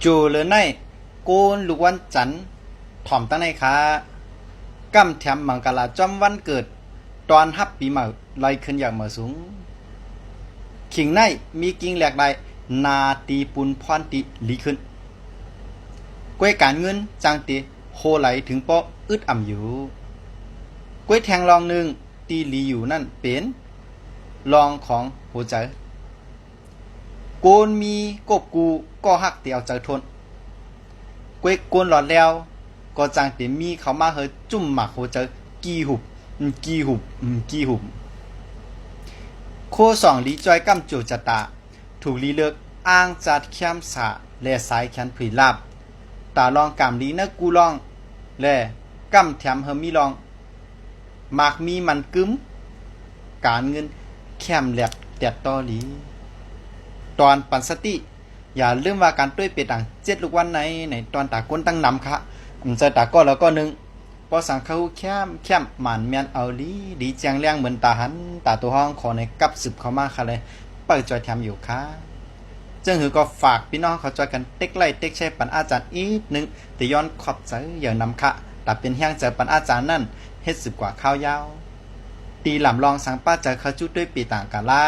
ໂຈເລີນໄນ ໂກນລູກວັນຈັນ ຖ່ອມຕັ້ງໃນຄ່າ ກຳແຖມມັງກະລາຈອມວັນເກີດ ຕ້ອນຮັບປີໃໝ່ ໄລ່ຂຶ້ນຢາກເໝີສູງ. ຂີງໃນ ມີກິ່ງແຫຼກຫຼາຍ ໜ້າຕີປຸນພອນຕິລີຂຶ້ນ ກ້ວຍການເງິນຈັ່ງຕິໂຮໄຫຼເຖິງປໍອຶດອຳຢູ່ ກ້ວຍແທ່ງລອງໜຶ່ງ ທີ່ດີຢູ່ນັ້ນເປັນລອງຂອງຫົວໃຈ ໂກນມີກົບກູກໍຮັກທີ່ເອົາໃຈທົນ ເກວກໂກນຫຼອດແລ້ວ ກໍຈັ່ງເຕັມມີເຂົ້າມາເຮີຈຸ້ມໝາກຫົວໃຈ ກີ່ຫຸບ ອືມ ກີ່ຫຸບ ອືມ ກີ່ຫຸບ ໂຄສອງລີຈ່ອຍກຳໂຈຈະຕາ ຖືກລີເລີກອ້າງຈາດແຄມສາ ແລະ ສາຍແຂນຜຸຍລາບ ຕາລອງກາມລີໃນກູລອງ ແລະ ກຳແຖມເຮີມີລອງ ມັກມີມັນກຶມ ການເງິນແຄມແລກແຕດຕໍ່ລີ ຕອນປັນສະຕິ ຢ່າລືມວ່າການຕຸ້ຍເປຕັງເຈັດລູກວັນໃນ ໃນຕອນຕາກົ້ນຕັ້ງນຳຄະ ອຳໃຈຕາກໍລະກໍໜຶ່ງ ປະສັງຄະຫູແຄມ ແຄມໝານແມ່ນເອົາລີ ດີແຈ້ງແລງເໝືອນຕາຫັນ ຕາໂຕຫ້ອງຂໍໃນກັບສືບເຂົ້າມາຄະແລ ເປີດຈອຍແຖມຢູ່ຄະ ເຊິ່ງຫືອກໍຝາກພີ່ນ້ອງເຂົາຈອຍກັນເຕັກໄລ້ເຕັກແຊປັນອາຈານອີກໜຶ່ງ ແຕ່ຍ້ອນຂອບໃຈຢ່າງນຳຄະ ຕາເປັນແຮງໃຈປັນອາຈານນັ້ນ ເຮັດສືບກວ່າຂ່າວຍາວ ຕີລຳລອງສັງປະຈາຍເຂົ້າຈຸ້ຍເປຕາງກາລາ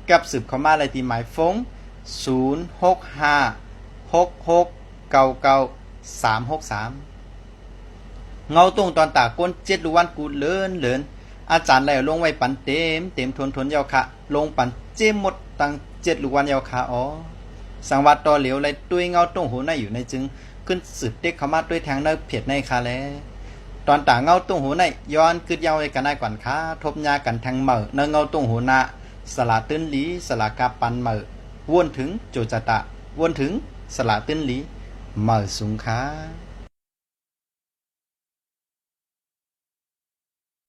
ກັບສືບເຂົ້າມາໄດ້ທີ່ໝາຍໂຟງ ສູນຫົກຫ້າ ຫົກຫົກເກົ້າເກົ້າ ສາມຫົກສາມ ເງົາຕົງຕອນຕາກົ້ນເຈັດລູກວັນກູເລີນເລີນ ອາຈານໄດ້ເອົາລົງໄວ້ປັນເຕັມເຕັມທົນທົນແລ້ວຄະ ລົງປັນເຈັມໝົດທັງເຈັດລູກວັນແລ້ວຄະອໍ ສັງວ່າຕໍ່ເຫຼວໄດ້ຕຸ້ຍເງົາຕົງໂຫໃນຢູ່ໃນຈຶ່ງ ຂຶ້ນສືບເຕັກເຂົ້າມາຕຸ້ຍແທງໃນເພຈໃນຄະແລ ຕອນຕາເງົາຕົງໂຫໃນ ຍ້ອນກຶດຍາວໄວ້ກັນໄດ້ກ່ອນຄະ ທົບຍາກັນແທງເໝີໃນເງົາຕົງໂຫນາ ສະຫຼາຕື່ນລີ ສະຫຼາກາປັນເໝີ ວົນເຖິງໂຈຈະຕາ ວົນເຖິງ ສະຫຼາຕື່ນລີ ເໝີສູງຄະ.